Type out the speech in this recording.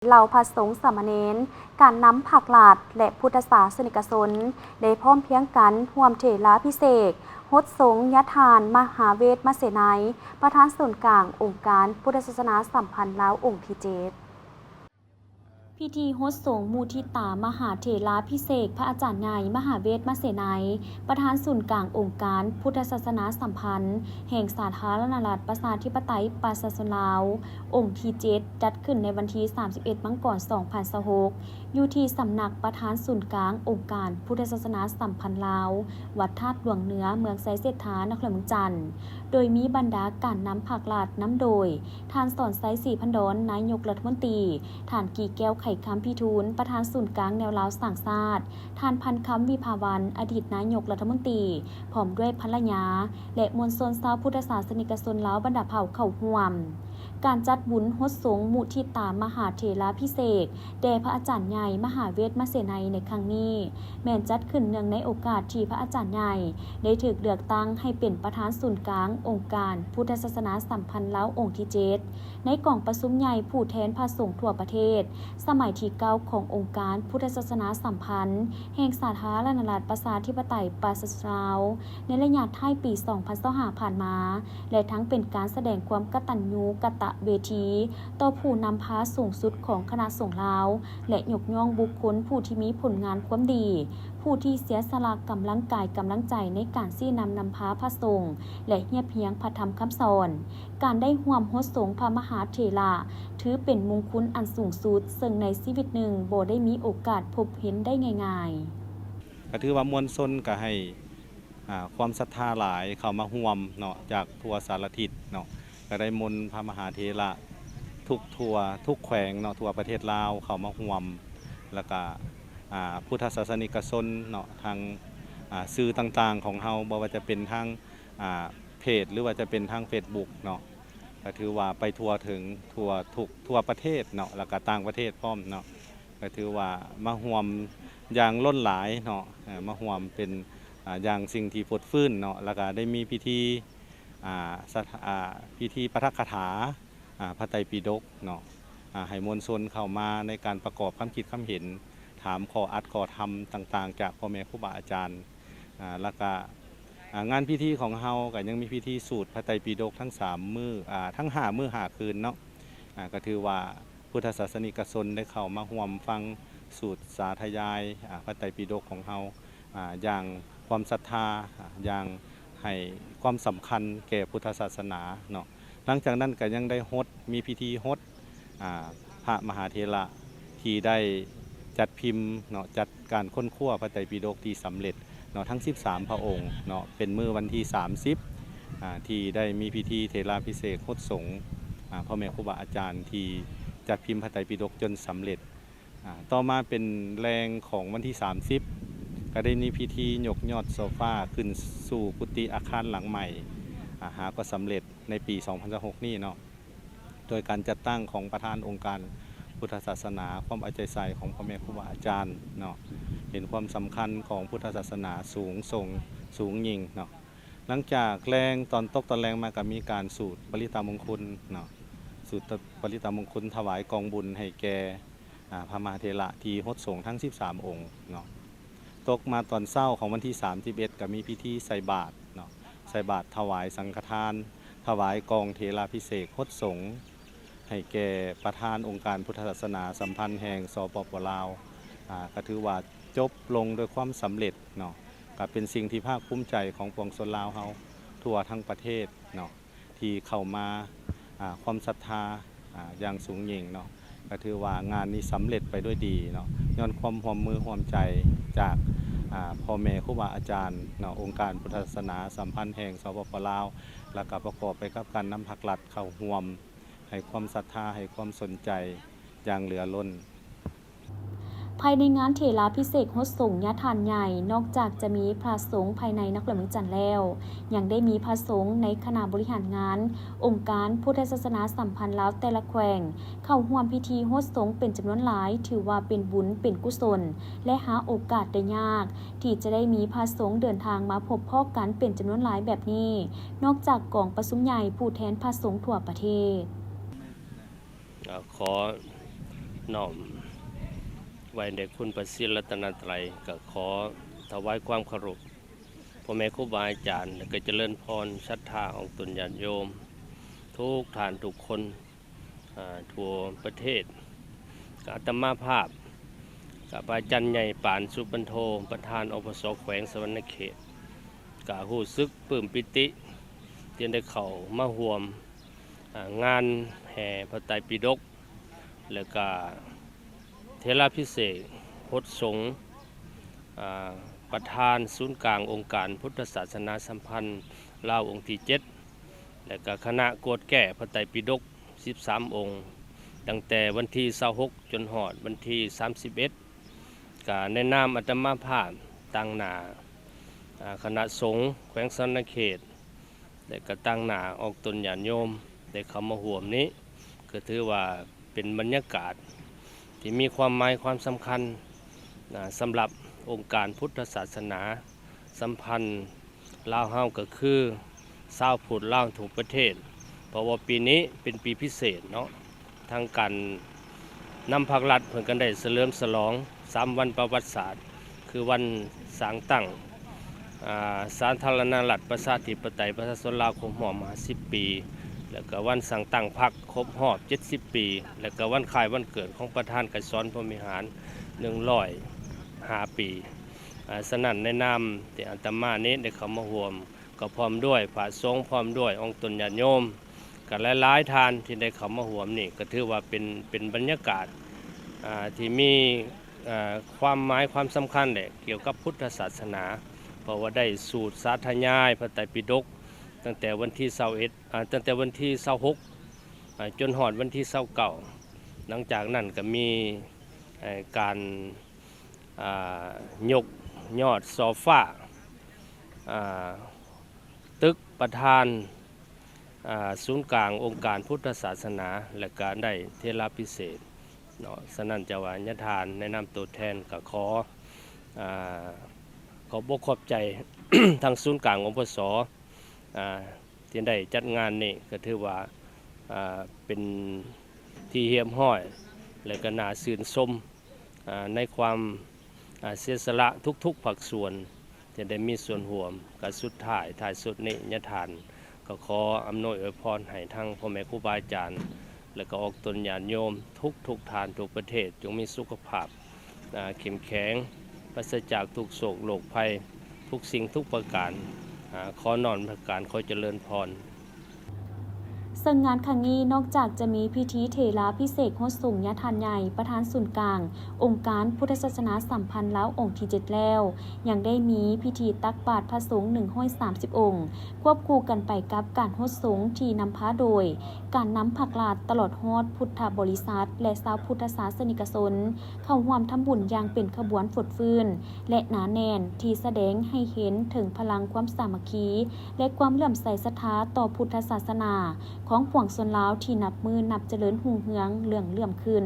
ເຫຼົ່າພະສົງສາມະເນນ, ການນຳພາກລັດ ແລະ ພຸດທະສາສະນິກະຊົນ ໄດ້ພ້ອມພຽງກັນຮ່ວມເຖລາພິເສກຫົດສົງຍາທ່ານມະຫາເວດມະເສໄນ ປະທານສູນກາງອົງການພຸດທະສາສະໜາສຳພັນລາວອົງທີເຈັດ. ພິທີຫົດສົງມຸທິຕາມະຫາເຖລາພິເສກພະອາຈານໃຫຍ່ມະຫາເວດມະເສໄນ ປະທານສູນກາງອົງການພຸດທະສາສະໜາສຳພັນແຫ່ງສາທາລະນະລັດປະຊາທິປະໄຕປະຊາຊົນລາວ ອົງທີເຈັດ ຈັດຂຶ້ນໃນວັນທີສາມສິບເອັດ ມັງກອນ ສອງພັນຊາວຫົກ ຢູ່ທີ່ສຳນັກປະທານສູນກາງອົງການພຸດທະສາສະໜາສຳພັນລາວ ວັດທາດຫຼວງເໜືອ ເມືອງໄຊເສດຖາ ນະຄອນຫຼວງວຽງຈັນ ໂດຍມີບັນດາການນຳພາກລັດ ນຳໂດຍ ທ່ານ ສອນໄຊ ສີພັນດອນ ນາຍົກລັດຖະມົນຕີ, ທ່ານ ກີແກ້ວ ໄຂຄຳພິທູນ ປະທານສູນກາງແນວລາວສ້າງຊາດ, ທ່ານ ພັນຄຳ ວິພາວັນ ອະດີດນາຍົກລັດຖະມົນຕີ ພ້ອມດ້ວຍພັນລະຍາ ແລະ ມວນຊົນຊາວພຸດທະສາສະນິກະຊົນລາວບັນດາເຜົ່າເຂົ້າຮ່ວມ. ການຈັດບຸນຫົດສົງມຸທິຕາມະຫາເຖລາພິເສກແດ່ພະອາຈານໃຫຍ່ມະຫາເວດມະເສໄນໃນຄັ້ງນີ້ ແມ່ນຈັດຂຶ້ນເນື່ອງໃນໂອກາດທີ່ພະອາຈານໃຫຍ່ໄດ້ຖືກເລືອກຕັ້ງໃຫ້ເປັນປະທານສູນກາງອົງການພຸດທະສາສະໜາສຳພັນລາວອົງທີເຈັດ ໃນກອງປະຊຸມໃຫຍ່ຜູ້ແທນພະສົງທົ່ວປະເທດ ສະໄໝທີເກົ້າ ຂອງອົງການພຸດທະສາສະໜາສຳພັນແຫ່ງສາທາລະນະລັດປະຊາທິປະໄຕປະຊາຊົນລາວ ໃນໄລຍະທ້າຍປີສອງພັນຊາວຫ້າຜ່ານມາ ແລະ ທັງເປັນການສະແດງຄວາມກະຕັນຍູກະຕະເວທີຕໍ່ຜູ້ນຳພາສູງສຸດຂອງຄະນະສົງລາວ ແລະ ຍົກຍ້ອງບຸກຄົນຜູ້ທີ່ມີຜົນງານຄວາມດີ, ຜູ້ທີ່ເສຍສະຫຼະກຳລັງກາຍກຳລັງໃຈໃນການຊີ້ນຳນຳພາພະສົງ ແລະ ຮຽບຮຽງພະທຳຄຳສອນ. ການໄດ້ຮ່ວມຫົດສົງພະມະຫາເຖລະ ຖືເປັນມຸງຄຸນອັນສູງສຸດ ເຊິ່ງໃນຊີວິດໜຶ່ງບໍ່ໄດ້ມີໂອກາດພົບເຫັນໄດ້ງ່າຍໆ. ກໍຖືວ່າມວນຊົນກໍໃຫ້ ອ່າ ຄວາມສັດທາຫຼາຍເຂົ້າມາຮ່ວມເນາະ ຈາກທົ່ວສາລະທິດເນາະ ກໍໄດ້ມົນພະມະຫາເຖລະທຸກທົ່ວ ທຸກແຂວງເນາະ ທົ່ວປະເທດລາວເຂົ້າມາຮ່ວມ ແລ້ວກະ ອ່າ ພຸດທະສາສະນິກະຊົນເນາະ ທາງ ອ່າ ສື່ຕ່າງໆຂອງເຮົາ ບໍ່ວ່າຈະເປັນທາງ ອ່າ ເພຈ ຫຼືວ່າຈະເປັນທາງເຟສບຸກເນາະ ກໍຖືວ່າໄປທົ່ວເຖິງ ທົ່ວທຸກ ທົ່ວປະເທດເນາະ ແລ້ວກະຕ່າງປະເທດພ້ອມເນາະ ກໍຖືວ່າມາຮ່ວມຢ່າງລົ້ນຫຼາຍເນາະ ເອີ ມາຮ່ວມເປັນ ອ່າ ຢ່າງສິ່ງທີ່ຟົດຟື້ນເນາະ ແລ້ວກະໄດ້ມີພິທີ ອ່າ ສະ ອ່າ ພິທີປາຖະກະຖາ ອ່າ ພະໄຕປິດົກເນາະ ອ່າ ໃຫ້ມວນຊົນເຂົ້າມາໃນການປະກອບຄຳຄິດຄຳເຫັນ ຖາມຂໍ້ອັດຂໍ້ທຳຕ່າງໆ ຈາກພໍ່ແມ່ຄູບາອາຈານ ອ່າ ແລ້ວກະ ອ່າ ງານພິທີຂອງເຮົາກໍຍັງມີພິທີສູດພະໄຕປິດົກທັງສາມມື້ ອ່າ ທັງຫ້າມື້ຫ້າຄືນເນາະ ອ່າ ກໍຖືວ່າພຸດທະສາສະນິກະຊົນໄດ້ເຂົ້າມາຮ່ວມຟັງສູດສາທະຍາຍ ອ່າ ພະໄຕປິດົກຂອງເຮົາ ອ່າ ຢ່າງຄວາມສັດທາ ອ່າ ຢ່າງໃຫ້ຄວາມສຳຄັນແກ່ພຸດທະສາສະໜາເນາະ. ຫຼັງຈາກນັ້ນກໍຍັງໄດ້ຫົດ ມີພິທີຫົດ ອ່າ ພະມະຫາເຖລະທີ່ໄດ້ຈັດພິມເນາະ ຈັດການຄົ້ນຄວ້າພະໄຕປິດົກທີ່ສຳເລັດເນາະ ທັງສິບສາມພະອົງເນາະ ເປັນມື້ວັນທີສາມສິບ ອ່າ ທີ່ໄດ້ມີພິທີເຖລາພິເສກຫົດສົງ ອ່າ ພໍ່ແມ່ຄູບາອາຈານທີ່ຈັດພິມພະໄຕປິດົກຈົນສຳເລັດ. ອ່າ ຕໍ່ມາເປັນແລງຂອງວັນທີສາມສິບ ກໍໄດ້ມີພິທີຍົກຍອດໂຊຟາຂຶ້ນສູ່ກຸຕິອາຄານຫຼັງໃໝ່ ອ່າ ຫາກໍສຳເລັດໃນປີສອງພັນຊາວຫົກນີ້ເນາະ ໂດຍການຈັດຕັ້ງຂອງປະທານອົງການພຸດທະສາສະໜາ ຄວາມເອົາໃຈໃສ່ຂອງພໍ່ແມ່ຄູບາອາຈານເນາະ ເຫັນຄວາມສຳຄັນຂອງພຸດທະສາສະໜາສູງສົ່ງ ສູງຍິ່ງເນາະ. ຫຼັງຈາກແລງ ຕອນຕົກຕອນແລງມາກໍມີການສູດປະລິດຕະມົງຄຸນເນາະ ສູດປະລິດຕະມົງຄຸນຖວາຍກອງບຸນໃຫ້ແກ່ ອ່າ ພະມະຫາເຖລະທີ່ຫົດສົງທັງສິບສາມອົງເນາະ. ຕົກມາຕອນເຊົ້າຂອງວັນທີສາມສິບເອັດ ກໍມີພິທີໃສ່ບາດເນາະ ໃສ່ບາດຖວາຍສັງຄະທານ ຖວາຍກອງເຖລາພິເສກຫົດສົງ ໃຫ້ແກ່ປະທານອົງການພຸດທະສາສະໜາສຳພັນແຫ່ງ ສປປ ລາວ ອ່າ ກໍຖືວ່າຈົບລົງດ້ວຍຄວາມສຳເລັດເນາະ ກໍເປັນສິ່ງທີ່ພາກພູມໃຈຂອງປວງຊົນລາວເຮົາທົ່ວທັງປະເທດເນາະ ທີ່ເຂົ້າມາ ອ່າ ຄວາມສັດທາ ອ່າ ຢ່າງສູງຍິ່ງເນາະ ກໍຖືວ່າງານນີ້ສຳເລັດໄປດ້ວຍດີເນາະ ຍ້ອນຄວາມຮ່ວມມືຮ່ວມໃຈຈາກ ອ່າ ພໍ່ແມ່ຄູບາອາຈານເນາະ ອົງການພຸດທະສາສະໜາສຳພັນແຫ່ງ ສປປ ລາວ ແລ້ວກໍປະກອບໄປກັບການນຳພາກລັດເຂົ້າຮ່ວມ ໃຫ້ຄວາມສັດທາ ໃຫ້ຄວາມສົນໃຈຢ່າງເຫຼືອລົ້ນ. ພາຍໃນງານເຖລາພິເສກຫົດສົງຍາທ່ານໃຫຍ່ ນອກຈາກຈະມີພະສົງພາຍໃນນະຄອນຫຼວງວຽງຈັນແລ້ວ ຍັງໄດ້ມີພະສົງໃນຄະນະບໍລິຫານງານອົງການພຸດທະສາສະໜາສຳພັນລາວແຕ່ລະແຂວງ ເຂົ້າຮ່ວມພິທີຫົດສົງເປັນຈຳນວນຫຼາຍ ຖືວ່າເປັນບຸນເປັນກຸສົນ ແລະ ຫາໂອກາດໄດ້ຍາກ ທີ່ຈະໄດ້ມີພະສົງເດີນທາງມາພົບພໍ້ກັນເປັນຈຳນວນຫຼາຍແບບນີ້ ນອກຈາກກອງປະຊຸມໃຫຍ່ຜູ້ແທນພະສົງທົ່ວປະເທດ. ກໍຂໍ ນ້ອມໄວ້ແດ່ຄຸນພະສີລັດຕະນະໄຕ ກໍຂໍຖວາຍຄວາມເຄົາລົບພໍ່ແມ່ຄູບາອາຈານ ແລະ ກໍຈະເລີນພອນສັດທາອອກຕົນຍາດໂຍມທຸກທ່ານທຸກຄົນ ອາ ທົ່ວປະເທດ. ກໍອາດຕະມາພາບ ກໍພະອາຈານໃຫຍ່ ປານ ສຸບັນໂທ ປະທານ ອພສ ແຂວງສະຫວັນນະເຂດ ກໍຮູ້ສຶກປຶ້ມປີຕິທີ່ໄດ້ເຂົ້າມາຮ່ວມ ອາ ງານແຫ່ພະໄຕປິດົກ ແລະກະເທລາພິເສກຫົດສົງ ອາ ປະທານສູນກາງອົງການພຸດທະສາສະໜາສຳພັນລາວອົງທີເຈັດ ແລະກະຄະນະກວດແກ້ພະໄຕປິດົກສິບສາມອົງ ຕັ້ງແຕ່ວັນທີຊາວຫົກ ຈົນຮອດວັນທີສາມສິບເອັດ ກະໃນນາມອາດຕະມາພາບ ຕາງໜ້າ ອາ ຄະນະສົງແຂວງສະຫວັນນະເຂດ ແລະກະຕາງໜ້າອອກຕົນຍາດໂຍມໄດ້ເຂົ້າມາຮ່ວມນີ້ ກໍຖືວ່າເປັນບັນຍາກາດທີ່ມີຄວາມໝາຍຄວາມສຳຄັນນະ ສຳລັບອົງການພຸດທະສາສະໜາສຳພັນລາວເຮົາ ກໍຄືຊາວພຸດລາວທົ່ວປະເທດ ເພາະວ່າປີນີ້ເປັນປີພິເສດເນາະ. ທາງການນຳພັກລັດເພິ່ນກໍໄດ້ສະເຫຼີມສະຫຼອງສາມວັນປະຫວັດສາດ ຄືວັນສ້າງຕັ້ງ ອາ ສາທາລະນະລັດ ປະຊາທິປະໄຕ ປະຊາຊົນລາວຄົບຮອບຫ້າສິບປີ ແລ້ວກໍວັນສ້າງຕັ້ງພັກຄົບຮອບເຈັດສິບປີ ແລ້ວກໍວັນຄ້າຍວັນເກີດຂອງປະທານໄກສອນ ພົມວິຫານ ໜຶ່ງຮ້ອຍຫ້າປີ. ອາ ສະນັ້ນ ໃນນາມທີ່ອາດຕະມານີ້ໄດ້ເຂົ້າມາຮ່ວມ ກໍພ້ອມດ້ວຍພະສົງ ພ້ອມດ້ວຍອົງຕົນຍາດໂຍມ ກໍຫຼາຍໆທ່ານທີ່ໄດ້ເຂົ້າມາຮ່ວມນີ້ ກໍຖືວ່າເປັນ ເປັນບັນຍາກາດ ອາ ທີ່ມີ ອາ ຄວາມໝາຍຄວາມສຳຄັນແຫຼະ ກ່ຽວກັບພຸດທະສາສະໜາ ເພາະວ່າໄດ້ສູດສາທະຍາຍພະໄຕປິດົກ ຕັ້ງແຕ່ວັນທີຊາວເອັດ ອາ ຕັ້ງແຕ່ວັນທີຊາວຫົກ ອາ ຈົນຮອດວັນທີຊາວເກົ້າ. ຫຼັງຈາກນັ້ນກໍມີ ເອີ ການ ອາ ຍົກຍອດສໍຟ້າ ອາ ຕຶກປະທານ ອາ ສູນກາງອົງການພຸດທະສາສະໜາ ແລະກະໄດ້ເທລາພິເສກເນາະ. ສະນັ້ນ ເຈົ້າວ່າຍາທ່ານໃນນາມໂຕແທນກໍຂໍ ອາ ຂອບອົກຂອບໃຈທາງສູນກາງ ອພສ ອາ ທີ່ໄດ້ຈັດງານນີ້ ກໍຖືວ່າ ອາ ເປັນທີ່ຮຽບຮ້ອຍ ແລະກໍໜ້າຊື່ນຊົມ ອາ ໃນຄວາມ ອາ ເສຍສະຫຼະທຸກໆພາກສ່ວນ ທີ່ໄດ້ມີສ່ວນຮ່ວມ. ກໍສຸດທ້າຍທ້າຍສຸດນີ້ ຍາທ່ານກໍຂໍອຳນວຍອວຍພອນໃຫ້ທັງພໍ່ແມ່ຄູບາອາຈານ ແລະກໍອອກຕົນຍາດໂຍມທຸກໆທ່ານທົ່ວປະເທດ ຈົ່ງມີສຸຂະພາບ ອາ ເຂັ້ມແຂງ ປາສະຈາກທຸກໂສກໂລກໄພ ທຸກສິ່ງທຸກປະການ ອາ ຂໍນ້ອມນະມັດສະການ ຂໍຈະເລີນພອນ. ເຊິ່ງງານຄັ້ງນີ້ ນອກຈາກຈະມີພິທີເທລາພິເສກຫົດສົງຍາທ່ານໃຫຍ່ ປະທານສູນກາງອົງການພຸດທະສາສະໜາສຳພັນລາວອົງທີເຈັດແລ້ວ, ຍັງໄດ້ມີພິທີຕັກບາດພະສົງໜຶ່ງຮ້ອຍສາມສິບອົງ, ຄວບຄູ່ກັນໄປກັບການຫົດສົງທີ່ນຳພາໂດຍການນຳພັກລັດ ຕະຫຼອດຮອດພຸດທະບໍລິສັດ ແລະ ຊາວພຸດທະສາສະນິກະຊົນ ເຂົ້າຮ່ວມທຳບຸນຢ່າງເປັນຂະບວນຟົດຟື້ນ ແລະ ໜາແໜ້ນ ທີ່ສະແດງໃຫ້ເຫັນເຖິງພະລັງຄວາມສາມັກຄີ ແລະ ຄວາມເຫຼື້ອມໃສສັດທາຕໍ່ພຸດທະສາສະໜາຂອງປວງຊົນລາວທີ່ນັບມື້ນັບຈະເລີນຮຸ່ງເຮືອງເຫຼືອງເຫຼື້ອມຂຶ້ນ.